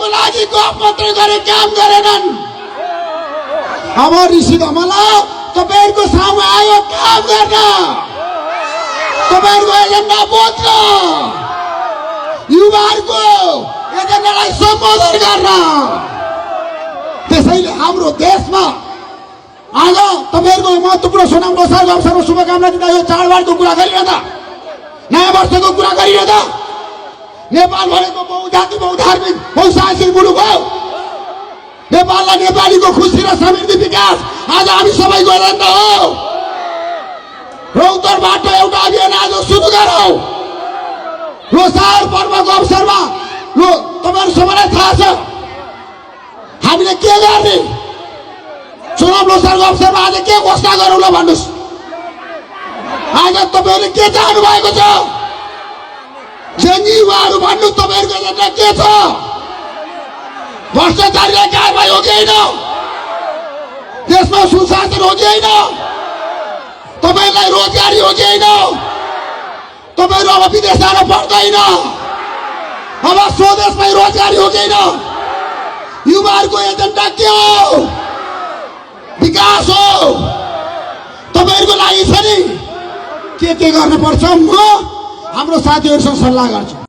युवाहरूको लागि गफ मात्रै गरे काम गरेनन्। अब ऋषि धमला तपाईहरुको सामु आयो काम गर्न, तपाईहरुको एजेन्डा बोल्न, युवाहरूको एजेन्डालाई सम्बोधन गर्न। त्यसैले हाम्रो देशमा आज तपाईहरुको महत्त्वपूर्ण सोनाम लोसारको अवसरमा शुभकामना दिँदा यो चाडबाडको कुरा गरिरहँदा, नयाँ वर्षको कुरा गरिरहँदा नेपाल भनेको बहुजाति बहुधार्मिक बहुसांस्कृतिक मुलुक हो। नेपाललाई नेपालीको खुशी र समृद्धि विकास आज हामी सबैको एजेन्डा हो। रौतरबाट एउटा अभियान आज सुरु गरौँ। लोसार पर्वको अवसरमा तपाईहरु सबैलाई थाहा छ हामीले के गर्ने। सोनाम लोसारको अवसरमा आज के घोषणा गरौँ ल भन्नुस्। आज तपाईहरुले के चाहनु भएको छ? युवाहरू भन्नुस् तपाईहरुको एजेन्डा के छ? भ्रष्टाचारीलाई कारबाही हो कि होइन? देशमा सुशासन हो कि होइन? तपाईहरुलाई रोजगारी हो कि होइन? तपाईहरु अब विदेश जान पर्दैन, अब स्वदेशमै रोजगारी हो कि होइन? युवाहरूको एजेन्डा के हो? विकास हो। तपाईहरुको लागि छ नि के गर्न पर्छ म हाम्रो साथीहरुसँग सल्लाह गर्छु।